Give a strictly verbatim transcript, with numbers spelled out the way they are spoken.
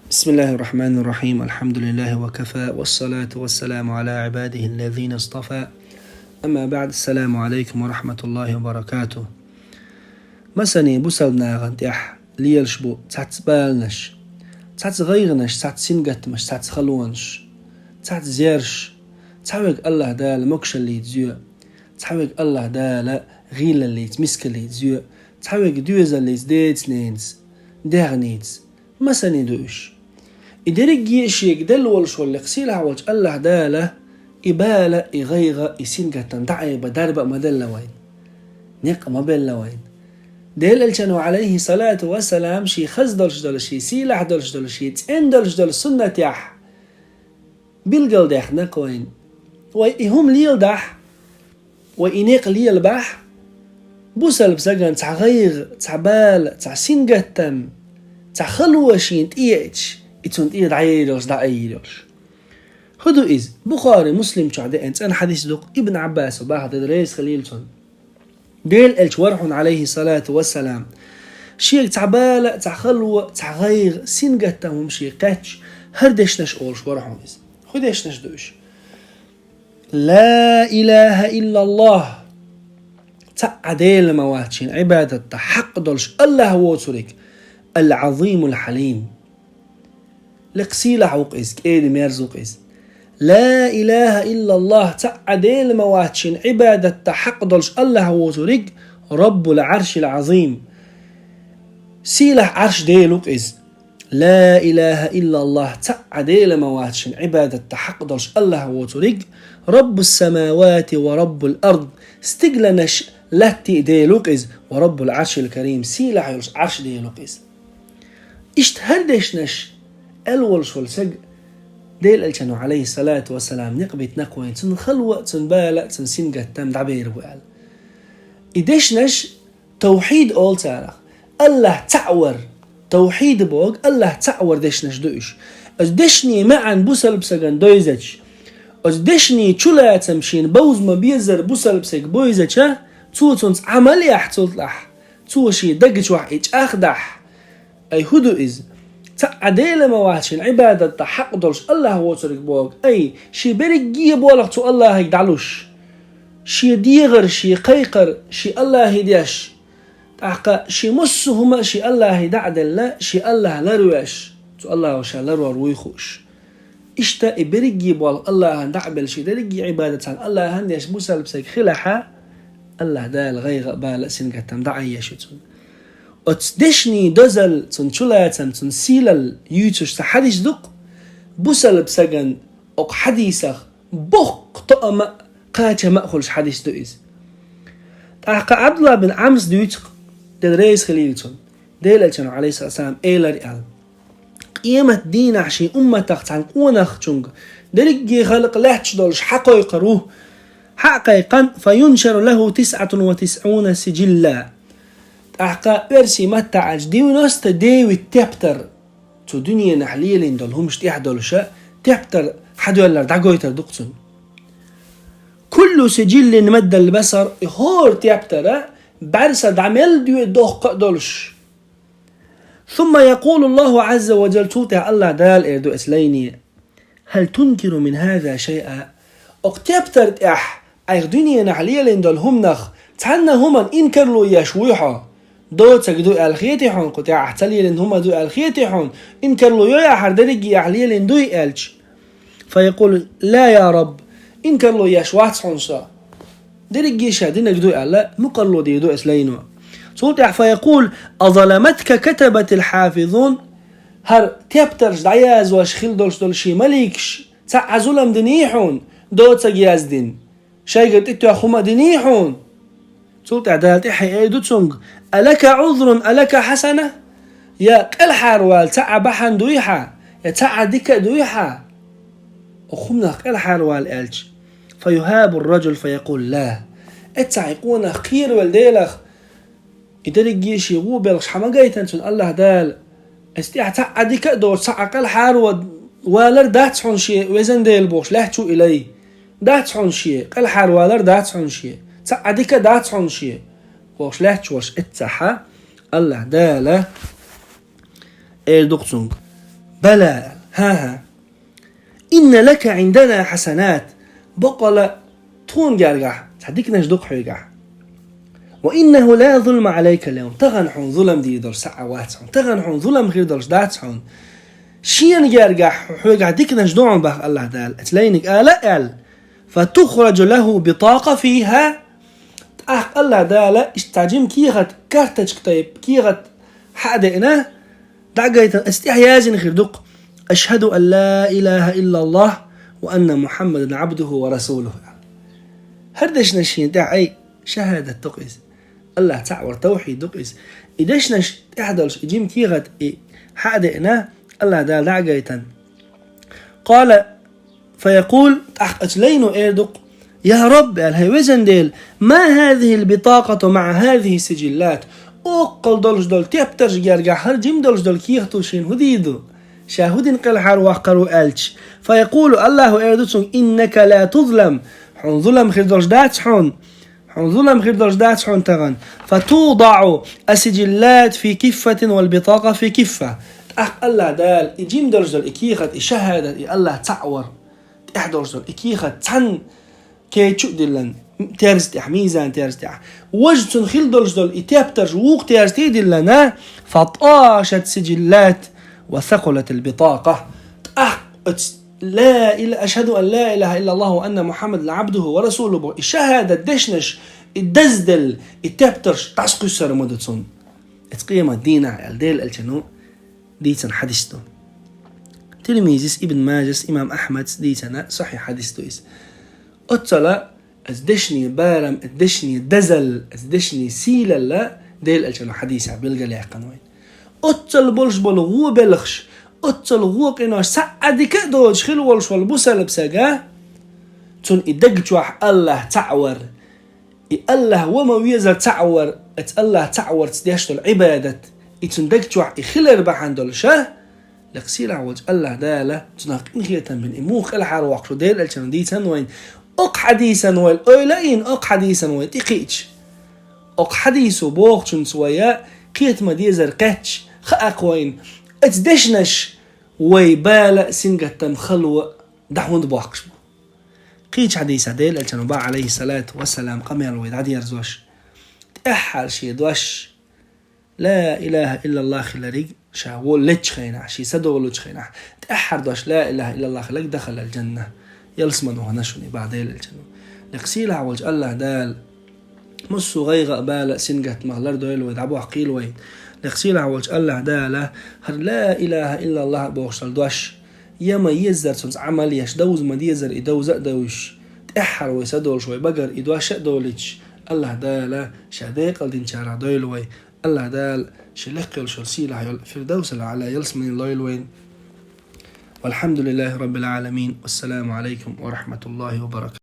بسم الله الرحمن الرحيم. الحمد لله وكفى، والصلاة والسلام على عباده الذين اصطفى. أما بعد، السلام عليكم ورحمة الله وبركاته. Масане бусалба нахана тӀехь лелаш бу цхьацца баланаш, цхьацца гӀайгӀанаш, цхьацца сингаттамаш, цхьацца халонаш, цхьацца зераш. Цхьаверг АллахӀ Дала могашаллица зоь, цхьаверг АллахӀ Дала гӀийлаллица, мискаллица зоь, цхьаверг доьзаллица деца-ненаца, дегӀаница. Масане ду уьш. И дерриге а шега делла волуш волу лекха сийлахь волчу АллахӀ Дала и бала, и гӀайгӀа, и сингаттам дӀаайба дарба а ма делла вайна. Некъ а ма белла вайна. Делан Элчано, Ӏалайхи салату ва салам, шен хаза долуш долу, шен сийлахь долуш долу, шен цӀена долуш долу суннатехь билгалдаьккхина-кх вайна. Вай и хӀума леладахь, вай и некъ лелабахь, бусалба сагана цхьа гӀайгӀа, цхьа бала, цхьа сингаттам, цхьа хало шена тӀеэцча, и цунна тӀера дӀаер йолуш, дӀаайъийр йолуш. ХӀун ду иза? Бухари, Муслим чохь деана цӀена хьадис ду-кх, Ибн Ӏаббаса боху, Дела реза хилийла цунна. Делан Элча вара хьуна, Ӏалайхи салату ва салам, шега цхьа бала, цхьа хало, цхьа гӀайгӀа, сингаттам хӀума шега кхаьчча, хӀара дешнаш олуш вара хьуна иза. ХӀун дешнаш ду уьш? Ла илаха иллаллахӀ. Цхьа а Дела ма вац шена Ӏибадатта хьакъ долуш АллахӀ воцург, Ал-Ӏазимул Хьалим. Лекха сийлахь ву-кх иза, кӀеда-мерза ву-кх иза. Ла илаха иллаллахӀ, цхьа а Дела ма вац шена Ӏибадатта хьакъ долуш АллахӀ воцург, Раббул Ӏаршил Ӏазим. Сийлахь Ӏарш Дела ву-кх иза. Ла илаха иллаллахӀ, цхьа а Дела ма вац шена Ӏибадатта хьакъ долуш АллахӀ воцург, Раббус самавати ва Раббул ард, стигланаш, латта Дела ву-кх иза, ва Раббул Ӏаршил карим, сийлахь йолуш Ӏарш Дела ву-кх иза. Иштта хӀара дешнаш аьлла волуш волу саг, Делан Элчано, Ӏалайхи салату ва салам, некъ битина-кх вайна, цунна хало а, цунна бала а, цунна сингаттам дӀабер бу аьлла. И дешнаш тавхьид олу царах. АллахӀ цхьаъ вар. Тавхьид боху АллахӀ цхьаъ вар дешнаш ду уьш. Оцу дешнийн маьӀна бусалба сагана дойзача, оцу дешнийн чулацам шена бовза ма-беззара бусалба сага бойзача, цо цуьнца Ӏамал яхь цул тӀаьхьа, цо шен даг чохь и чӀагӀдахь, ай, хӀун ду иза? Цхьа а Дела ма вац шена Ӏибадатта хьакъ долуш АллахӀ воцург боху, ай, шен берриге а болх цу АллахӀе дӀалуш, шен дегӀар, шен кхайкхар, шен АллахӀе деш, тӀаккха шен массо а хӀума а шен АллахӀе дӀа а делла, шен АллахӀ ларвеш, цу АллахӀо ша ларвор вуй хууш. Иштта и берриге а болх АллахӀана дӀа а белла, шен дерриге а Ӏибадат цхьана АллахӀана деш бусалба саг хилахь, АллахӀ Дала гӀайгӀа а, бала а, сингаттам дӀаайъеш ю цунна. Оцу дешнийн дозалла, цуьнан чулацам, цуьнан сийлалла юьйцуш цхьа хьадис ду-кх, бусалба сагана окху хьадисах боккха тоам а, кхачам а хуьлуш хьадис ду иза. ТӀаккха Ӏабдулла бин Ӏамрас дуьйцу-кх, Дела реза хилийла цунна, Делан Элчано, Ӏалайхи салату ва салам, элира аьлла: «Къемат дийнахь шен умматах цхьана къонахчуьнга дерриге а халкъ лаьтташ долуш хьакхойкхур ву. Хьа а кхайкхина, фа юншару лаху тисъатун ва тисъуна сижилла». ТӀаккха оьрсийн маттахь аьлча, девяносто девять тептар, цу дуьненахь лелийна долу хӀумаш тӀехь долуша тептар хьадоьллар дӀагойтур ду-кх цунна. «Куллу сижилин маддал басар», и хӀора тептара бӀаьрса дӀа мел доь доккха а долуш. «Сумма якъулу Аллаху Ӏазза ва жалла», цул тӀаьхьа АллахӀ Дала эр ду оцу лайне: «Хьал тункиру мин хьаза шайъа?» Окху тептар тӀехь айхьа дуьненахь лелийна долу хӀуманах цхьанна хӀуманна инкарло еш вуй хьо? Доцург ду аьлла хетий хьуна кху тӀехь, ца лелийна хӀума ду аьлла хетий хьуна? Инкарло йой ахьа хӀара дерриге ахь лелийна дуй аьлча? «Фа якъулу: ла, я Рабб, инкарло еш вац хьуна со. Дерриге ша динарг ду», аьлла, мукъарло дийр ду оцу лайно. Цул тӀаьхьа: «Фа якъулу: а заламатка катабатил хьафизун?» ХӀара тептарш дӀаязвеш хила долуш долу шен маликаш цхьа а зулам диний хьуна, доцург яздина? Шайгара тӀетоьхна хӀума а диний хьуна? Цул тӀаьхьа Дала тӀаьхье эр ду цуьнга: «Алака Ӏузрун, алака хьасана?» Я къелхьарвала цхьа а бахьана дуй хьан, я цхьа а дика а дуй хьан? Окху хӀуманах къелхьарвала аьлча, фа юхабу ар-раджул фа якъулу: ла. Эццахь и къонах кхеравелла Делах, и дерриге а шен вон белхаш хьан ма гайтина цунна АллахӀ Дала. Эс тӀехь цхьа а дика а доцуш, цхьа а къелхьарвалар дац хьуна шен, везан Дела, бохуш лаьтташ ву и лай. Дац хьуна шен, къелхьарвалар дац хьуна шен, цхьа а дика а дац хьуна шен, бохуш лаьтташ волуш эццахьа, АллахӀ Дала эр ду-кх цуьнга: بلى, хӀа-хӀа. إن لك عندنا حسنات, бакъдолаш тхуна гергахь цхьа диканаш ду-кх хьоьгахь. وإنه لا ظلم عليك اليوم, тахана хьуна зулам дийр долуш цхьа а вац хьуна, тахана хьуна зулам хир долуш дац хьуна. Шена гергахь хьоьгахь диканаш ду хьуна, боху АллахӀ Дала, оцу лайниг ала а аьлла. فتخرج له بطاقة فيها, тӀаккха АллахӀ Дала иштта цхьа жима кехат, карточка тайпа кехат хьа а деана, дӀа а гайтина, оцу тӀехь яздина хир ду-кх: أشهد أن لا إله إلا الله وأن محمدا عبده ورسوله. ХӀара дешнаш шена тӀехь, ай, шахӀадат ду-кх иза. АллахӀ цхьаъ вар тавхьид ду-кх иза. И дешнаш тӀехь долуш, и жима кехат и хьа а деана, АллахӀ Дала дӀа а гайтина. قال فيقول, тӀаккха оцу лайно эр ду-кх: يا رب, аьлла, хӀай везан Дела, ما هذه البطاقة مع هذه السجلات? Оккхал долуш долу тептарш гергахь хӀара жима долуш долу кехато шена хӀун дийр ду? Ша хӀун дина кӀелхьарваккхар ву аьлча. فيقول, АллахӀа эр ду цуьнга: إنك لا تظلم, хьуна зулам хир долуш дац хьуна. Хьуна зулам хир долуш дац хьуна тахана. فتوضع السجلات في كفة والبطاقة في كفة. ТӀаккха АллахӀ Дала и жима долуш долу и кехат, и шахӀадат, и АллахӀ цхьаъ вар тӀехь долуш долу и кехат цхьана кечу а диллина, терза тӀехь, мизан терза тӀехь, важа цуьнан хила долуш долу и тептарш вукху терза тӀе а диллина, فطاشت السجلات وثقلت البطاقة. ТӀаккха оцу لا إله, أشهد أن لا إله إلا الله وأن محمدا عبده ورسوله боху и шахӀадат дешнаш, и дазделла, и тептарш дӀасакхуьссур ма ду цунна. Оцу къемат дийнахь аьлла Делан Элчано дийцина хьадис ду. Тирмизис, Ибн Мажас, имам Ахьмадс дийцина сахьихь хьадис ду иза. Оццала оцу дешнийн барам, оцу дешнийн дазалла, оцу дешнийн сийлалла Делан Элчано хьадисехь билгалъяьккхина вайна. Оццала болуш болу вон белхаш, оццала вон къинош цхьа а дика а доцуш хила волуш волу бусалба стага, цунна и даг чохь АллахӀ цхьаъ вар, и АллахӀ ван ма везара цхьаъ вар, оцу АллахӀ цхьаъ варца деш долу Ӏибадат, и цуьнан даг чохь и хилар бахьана долуш, лекха сийлахь волчу АллахӀ Дала цунах къинхетам бина, и муха кӀелхьарвоккхуш ву Делан Элчано дийцина вайна. Окху хьадисана вай ойла а йина, окху хьадисана вай тӀекхиъча, окху хьадисо бохучунца вай кхетама дезар кхаьчча, хаьа-кх вайна, оцу дешнаш вай бала а, сингаттам, хало а дӀа хӀунда боккхуш бу. Кхечу хьадисехь Делан Элчано боху, Ӏалайхиссалату вассалам, къамел вай дӀадерзош, тӀаьххьара шен дош لا إله إلا الله хилариг, ша воллучу хенахь, шен са долучу хенахь, тӀаьххьара дош لا إله إلا الله хилариг دخل الجنة, ялсамане вахана шуна, боху Делан Элчано. Лекха сийлахь волчу АллахӀ Дала массо а гӀайгӀа а, бала а, сингаттамах лардойла вай, дӀабоккхийла вай. Лекха сийлахь волчу АллахӀ Дала хӀара لا إله إلا الله бохуш долу дош, я ма-еззара цуьнца Ӏамал еш, довза ма-деззара и довза а довзуш, тӀаьххьара вай са долуш, вай багара и дош а долуьйтуш, АллахӀ Дала ша декъал динчарах дойла вай. АллахӀ Дала шен лекха йолуш йолу сийлахь йолу Фирдавсал-АӀла ялсамане лойла вайна. والحمد لله رب العالمين. والسلام عليكم ورحمة الله وبركاته.